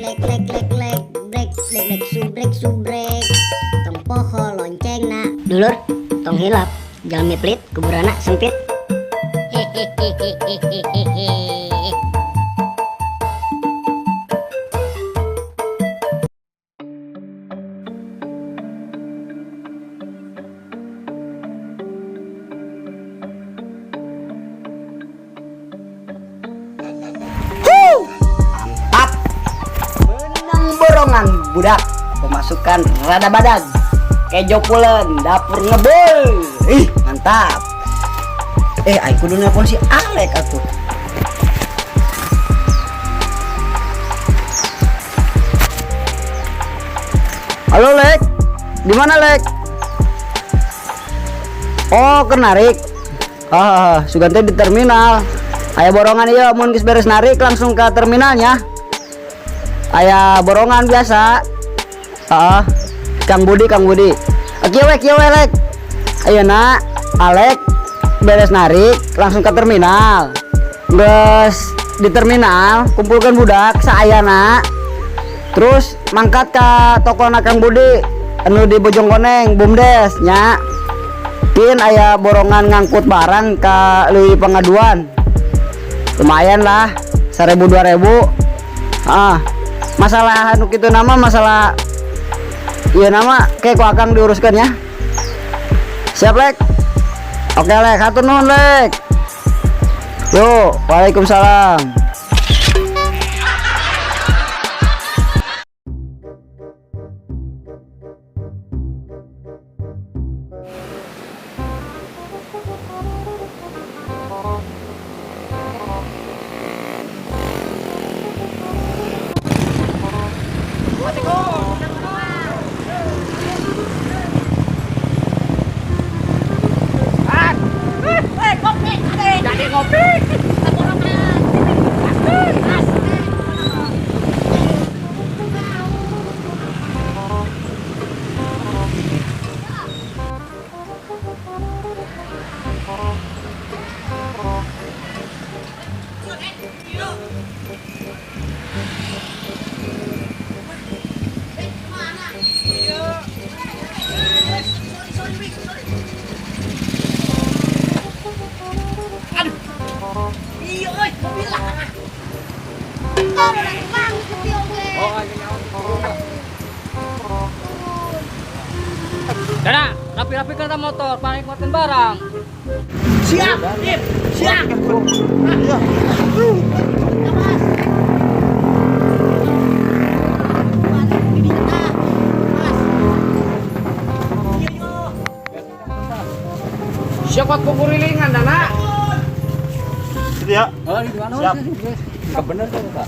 Lek lek lek lek brek lek lek subrek subrek. Tong poho loncengna. Dulur, tong hilap. Jalmi pelit kuburanna sempit. Hehehehehehe. Mantap. Menang borongan budak. Pemasukan rada badag. Kejo pulen, dapur ngebul. Ih, mantap. Eh, aing kudu nelpon si Alek atuh. Halo Lek, di mana Lek? Oh, kenarik. Ah, sugan teh di terminal. Aya borongan ieu, mun geus beres narik langsung ke terminalnya. Aya borongan biasa. Ah, Kang Budi, Kang Budi. Kieu we, kieu we, Lek. Ayeuna Alek beres narik langsung ke terminal. Geus di terminal, kumpulkan budak saayana. Terus mangkat ke toko Kang Budi anu di Bojongkoneng, Bumdes nya. Pin aya borongan ngangkut barang ke Leuwi Pengaduan. Lumayan lah, 1000 2000. Ah, masalah anu kitu nama masalah iya nama kayak ku akang diuruskan ya. Siap Lek? Oke Lek, hatur nuhun Lek. Yuk, waalaikumsalam. Jadi ngopi. Iya euy, mobil lah. Bang, sepi oge. Dana, rapi-rapi kan motor, paling muatan barang. Siap, Ip. Siap. Siapa kukurilingan, Dana? Gitu ya. Oh, di mana? Siap. Bener tuh, Pak.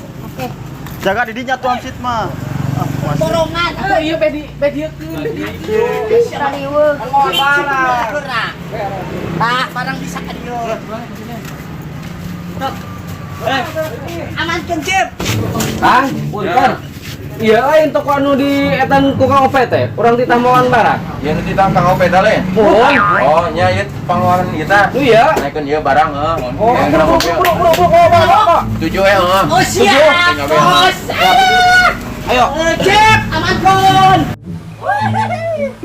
Jaga didinya tuh amsit mah. Ah, masih. Borongan. Oh iya, bedi bedi Taliweuh. Barang. Pak, barang bisa ka dieu. Amankeun, Cip. Kang, punten. Iya, lain toko anu di etan tukang opet teh, urang ditamuan barang. Ya nu ditang Kang Opet lain. Mohon. Oh, nya ieu pangeluaran kita. Iya. Naikeun ieu barang heuh. Oh, bro, bro, bro, bro, bro, bro, bro. Tujuh eh heuh. Oh, siap. Tujuh. Oh, siap. Ayo. Cip, amankeun.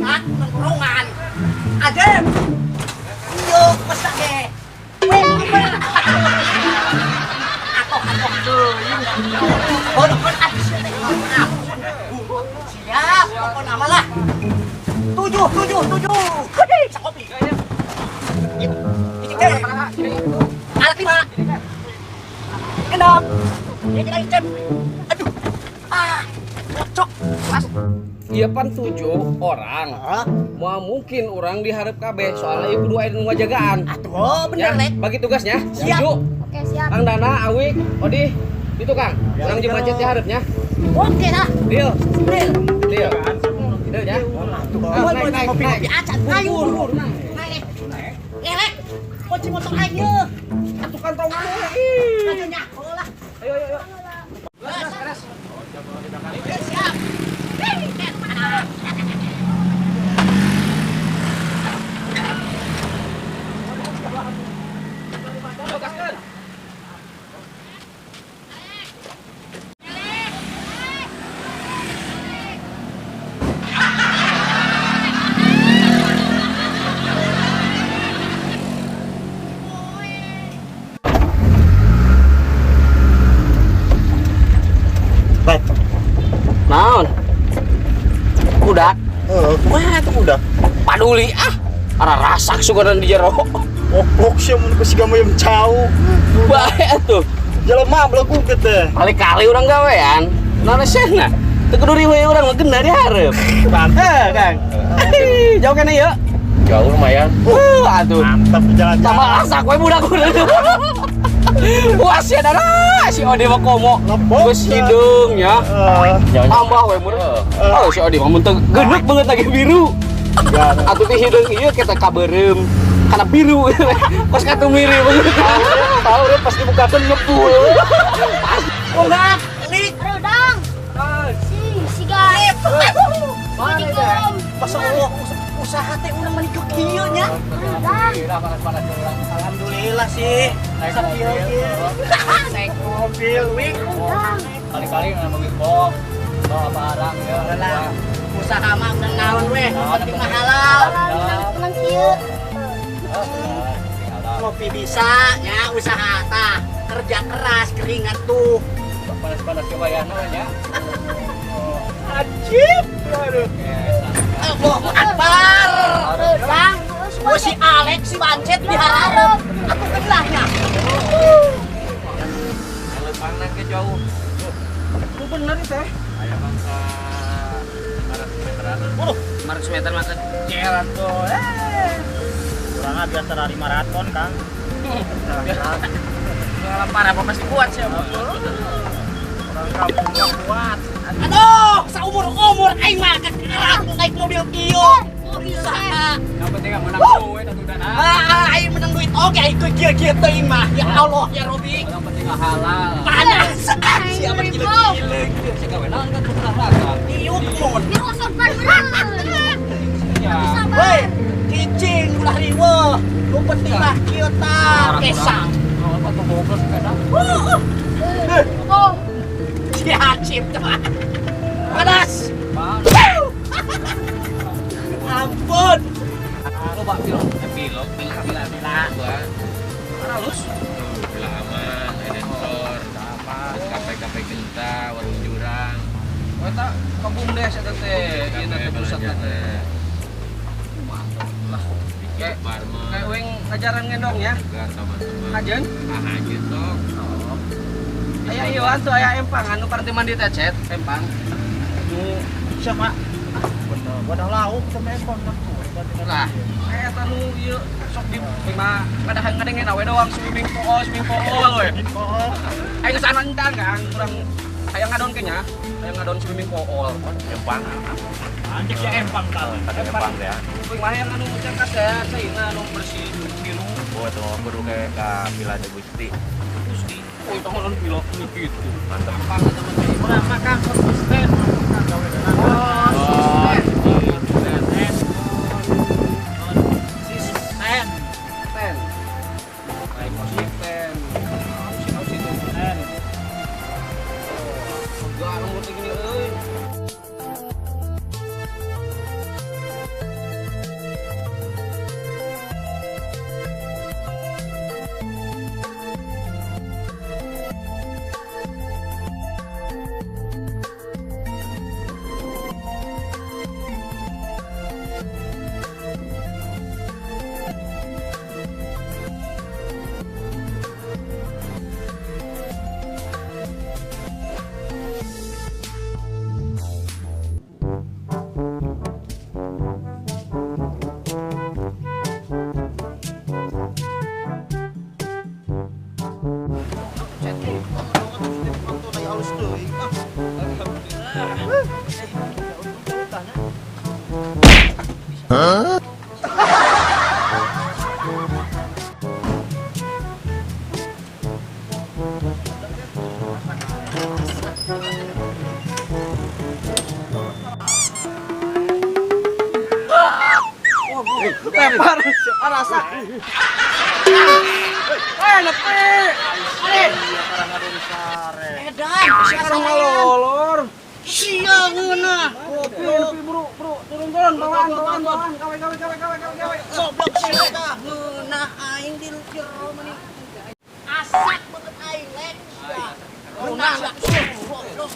Ah, borongan. Adem. Iyo, masak ge. Weh, atoh, atoh. Borongan teh. Siap, pokoknya nama lah. 7, 7, 7. Hei, sakopi. Alat 5. 6. Ini lagi, Cep. Aduh. Ah, cocok. Masuk. Iya pan 7 orang. Mau mungkin orang diharap kabeh soalnya ieu kudu aya nu ngajagaan. Atuh, bener, Ya, Lek. bagi tugasnya. Siap. Setuju. Oke, siap. Kang Dana, Awik, Odi, itu Kang. Orang jeung macet diharapnya. Oke lah. Deal. Deal. Deal. Deal ya. Mau Naik, naik, ngopi naik. ngopi acan. Ayo. Naik. Lek. Kunci motor aing ye. Atuh kantongan we. Ih. Ayo nyaho lah. Ayo, ayo, ayo. Beres. Siap. Naon? Budak. Heeh, kumaha eta budak? Paduli ah. Ara rasak sugaran di jero. Oklok sia mun ku siga meuyeum cau. Bae atuh. Jelema belagu teh. Kali-kali urang gawean. Naon sehna? Teu kudu riweuh urang mah geuna dihareup. Mantap. Kang. Jauh kene yeuh. Jauh lumayan. Atuh. Mantap jalan-jalan. Tambah rasak we budak urang. Wah, sia darah si Odi mah komo. Geus hideung nya. Tambah we meureun. Oh, si Odi mah mun teu geuneuk banget lagi biru. Atuh teh hideung ieu kita kabeureum. Karena biru. Kos katu mirip banget. Tahu deh pas dibukakeun ngepul. Enggak, lik. Rudang. Si siga. Assalamualaikum. Pas Allah usaha teh urang mani ke kieu nya. Rudang. Alhamdulillah sih. Sakieu kieu. Naik mobil wik. Kali-kali nggak mobil box. Bawa barang ya. Lah, usaha mah udah naon weh, penting mah halal. Menang kieu. Ngopi bisa nya usaha tah, kerja keras keringat tuh. Panas-panas kebayana nya. Ajib. Aduh. Allahu Akbar. Rudang. Oh, si Alex si Bancet diharap. Aku kedahnya. Leupangna ke jauh. Lu bener teh. Aya mangsa 500 meteran. Waduh, 500 meter mah kecil atuh. Urang mah biasa lari maraton, Kang. Lempar apa pasti kuat sih. Orang kampung kuat. Aduh, saumur-umur aing mah kekerap naik mobil kieu. Usaha. Yang penting menang duit atuh dan Ah, aing menang duit oke aing kieu-kieu teuing mah. Ya Allah ya Robi. Yang penting halal. Panas. Siapa gila-gila. Si gawe naon kan kudu halal. Iuk mun. Biru sopan bener. Woi, cicing ulah riweuh. Nu penting mah kieu tah kesang. Apa tuh goblok sepeda? Oh, Si Hacip tuh. Panas. Ampun. Coba pilok, pilok, pilok, pilok, pilok. Halus. Villa aman, Edensor, kafe-kafe genta, warung jurang. Oh, eta ka BUMDes eta teh, ieu teh pusat teh. Mantap lah. Kayak Parma. Kayak weng ajaran ngendong ya. Teman-teman. Hajeun. Ah, hajeun sok. Aya ieu atuh aya empang anu parti mandi teh cet, empang. Nu Siapa? Bener, wadah lauk sama empang lah. Eta nu ieu sok di lima kada ngadengen awe doang swimming pool we. Ayo geus anu encan Kang, kurang hayang ngadon ke nya. Hayang ngadon swimming pool. Empang. Anjing ya empang tah. Empang ya. Kuing mah hayang anu cengkas ya, caina anu bersih biru. Oh, itu mah kudu kayak ka Villa de Gusti. Gusti. Oh, itu mah villa gitu. Mantap. Empang eta mah cai. Urang mah Kang konsisten. Oh, Konsisten. ten. Baik konsisten. Aus itu. Ten. Enggak ngerti gini euy. Lempar, rasa. Nepi. Edan, Sekarang ngalolor. Sia ngeunah. Nepi, bro, bro, turun turun, bawaan, bawaan, bawaan, gawe, gawe, gawe, gawe, gawe, gawe. Goblok sia tah ngeunah aing di jero meni. Asak banget aing lek. Ngeunah sia. Goblok.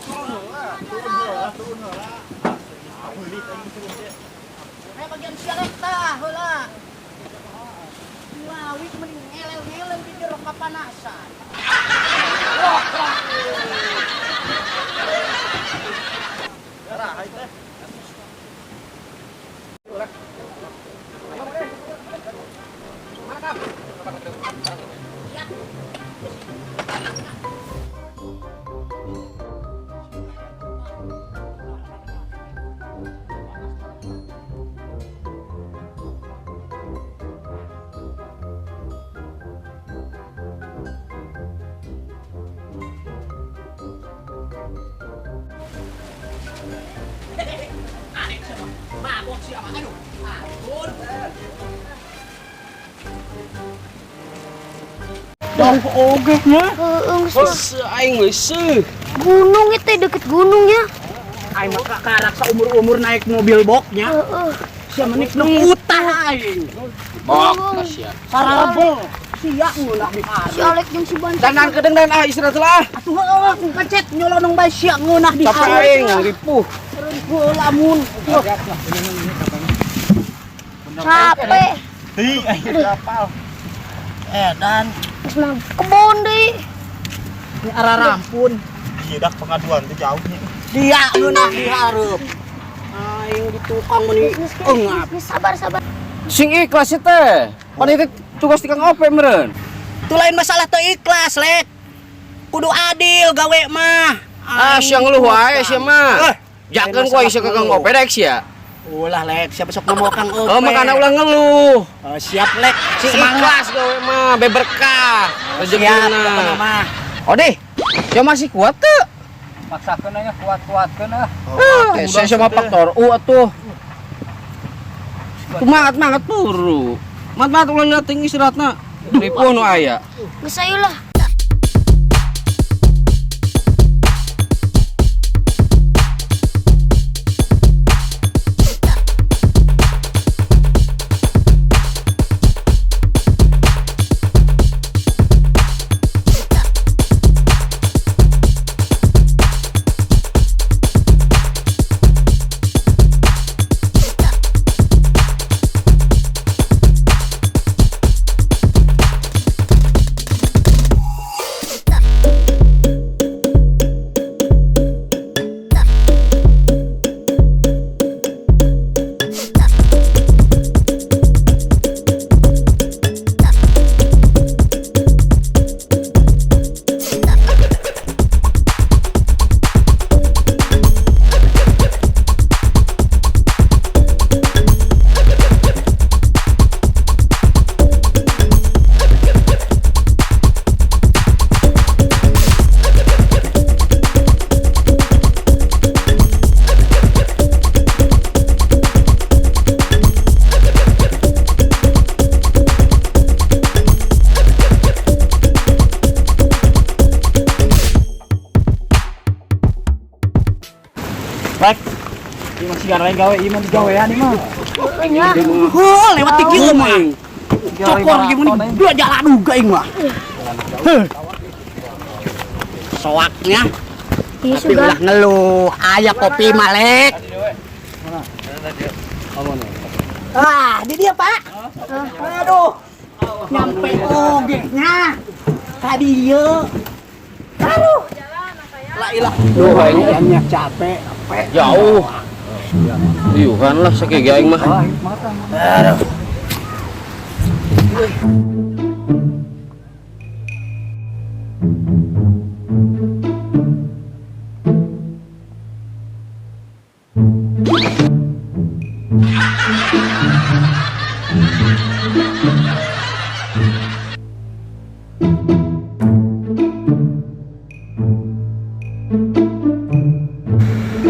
Turun heula. Beulit aing turun teh. Bagian sialek tah heula. Wah, wik mending ngelel-ngelel di jero kapanasan. Darah aing teh. Mabok siapa? Aduh, ampun. Jauh oge nya. Heeh, aing geus. Gunung itu deket gunung ya. Aing mah kakarak saumur-umur naik mobil boxnya. Heeh. Sia menik nu utah aing. Bok sia. Sarabel. Sia ngeunah di Si Alek jeung si Banci. Dandan kedeng dan ah istirahat lah. Atuh heueuh kecet nyolonong bae sia ngeunah di Capek aing ripuh. Ripuh lamun. Capek. Ting aing kapal. Edan. Geus mah kebon deui. Ini arah rampun. Iya dak pengaduan teh jauh nya. Dia ngeunah di hareup. Aing di tukang meuni engap. Sabar sabar. Sing ikhlas teh. Pan itu tugas ti Kang Ope meureun. Itu lain masalah teu ikhlas, Lek. Kudu adil gawe mah. Ah, sia ngeluh wae sia mah. Jakeun ku aing sia ka Kang Ope daek sia. Ulah, Lek, siapa sok ngomong Kang Ope. Oh, makana ulah ngeluh. Oh, siap, Lek. Sing ikhlas gawe mah, be berkah. Siap, Rezekina. mah. Ode, sia masih kuat teu? Paksakeun nya kuat-kuatkeun ah. Sia sama faktor U atuh. Kumangat-mangat turu. Mat-mat ulah nyating istirahatna. Ripuh nu aya. Geus ayo lah. Rek. Ieu mah sigar lain gawe, ieu mah digawean ieu mah. Heuh, lewat ti kieu mah. Cokor ge mun dua jalan duga aing mah. Heuh. Soaknya. Iya Tapi ulah ngeluh, aya kopi mah, Lek. Ah, di dia, Pak. Aduh. Nyampe oge nya. Tadi ieu. Aduh. La ilah. Duh, aing capek. Jauh. Iuhan lah sakieu aing mah. Aduh.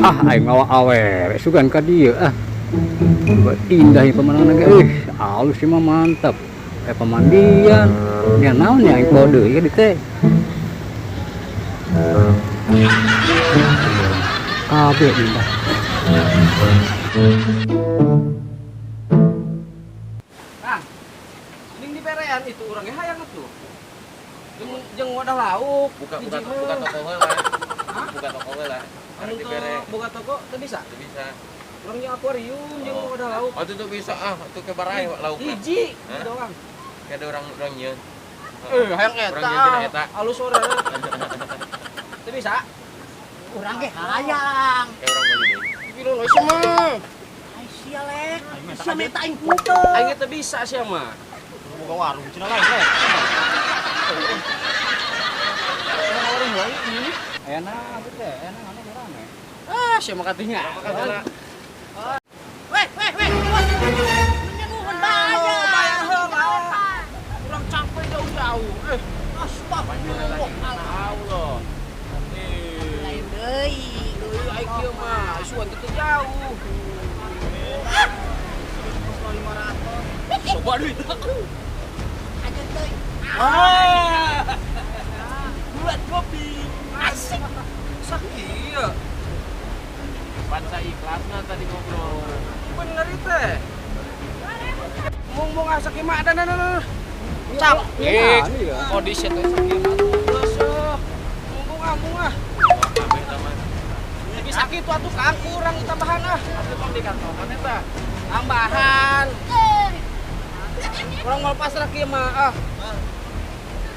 Ah, aing mawa awewe sugan ka dieu ah. Indah ieu pemandangan ge. Alus ieu mah mantap. Kayak pemandian. Ya naon ya aing bawa deui ka dieu teh. Kabeh indah. Kang, mending diberean itu urang ge hayang atuh. Jeung wadah lauk. Buka toko heula. Buka toko heula. Anu Dibere. Boga toko teu bisa. Teu bisa. Urang jeung akuarium jeung wadah lauk. Oh, itu tuh bisa ah, itu ke barai lauk. Hiji doang. Kayak orang orang nyeun. Hayang eta. Alus orangna. Teu bisa. Urang ge hayang. Kayak urang meuli deui. Gila we sia mah. Ai sia lek. Sia meta aing henteu. Aing teu bisa sia mah. Boga warung cenah lain lek. Warung lain ini. Enak teh, enak anu rame. Ah, sia mah katinya. Weh, weh, weh. Menyenuhun bayar. Bayar heula. Urang capek jauh-jauh. Astagfirullah. Allah. Lain deui. Deui aing kieu mah, isuan teu jauh. 500. Coba duit. Aja deui. Ah. Buat kopi. Asik. Sakit. Pansa ikhlasna tadi ngobrol. Bener itu teh. Mung-mung asa kieu mah dan dan. Cap. Kondisi teh sakieu mah. Geus. Mung ah, mung ah. Lebih sakit tuh atuh Kang, kurang tambahan ah. Atuh tong di kantongan eta. Tambahan. Kurang mau pasrah kieu mah ah.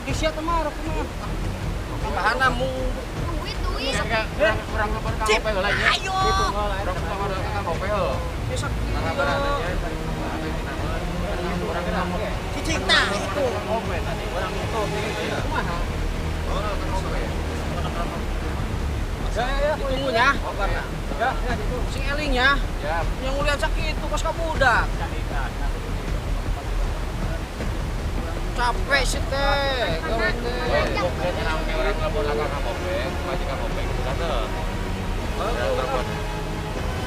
Isia teh mah rek mah. Tambahan ah mung Duit, duit. Kurang telepon ka Ope heula nya. Ayo. Urang telepon ka Ope heuh. sakit. Cicing tah itu. Ope tadi urang itu. Kumaha? Oh, kan Ope. Ya, ya, ditunggu ya. Ya, ya, sing eling ya. Ya. Yang ngeliat sakit itu kos kabudak. Capek sih teh, gawe teh. Urang telepon ka Ope, majikan Ope gitu kan teh. Urang telepon.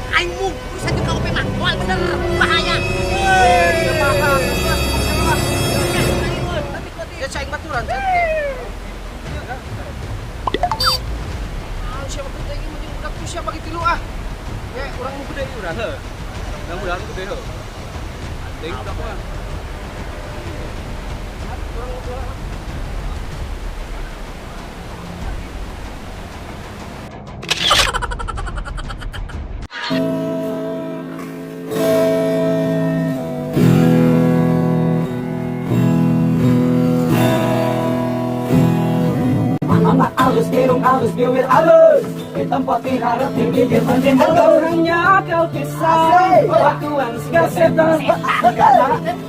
Aing mung urusan jeung ka Ope mah moal bener bahaya. Ya paham. Ya cai baturan teh. Ah, siapa gede ini mun budak tuh siapa gitu lu ah. Ya, urang nu gede urang heuh. Mudah-mudahan gede heuh. Deui budak mah. Urang nu gede. Anak alus, irung alus, bibir alus. Di tempat diharap di bibir penting orangnya kau pisah. Lakuan segala setan.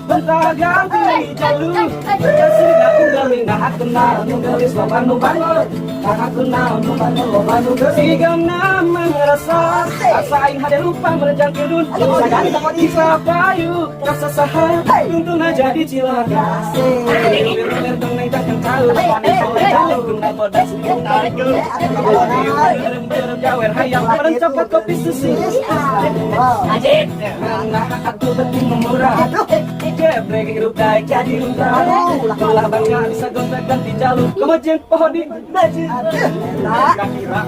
Bentar ganti jalur. Kasih aku gali nah kenal nu gelis loba nu bangor. Nah kenal nu bangor loba nu gelis. Sigana merasa asa aing hade lupa merejang kidun. Sagani isa payu rasa saha tuntuna jadi cilaka. Lulir teneng takkan tahu. Jawer hayang merencopot kopi susu. Nah aku beti memurah. Gebrek hidup baik jadi lumrah. Tulah bangga bisa gonta ganti jalur. Kemajeng pohon di baju. Kira.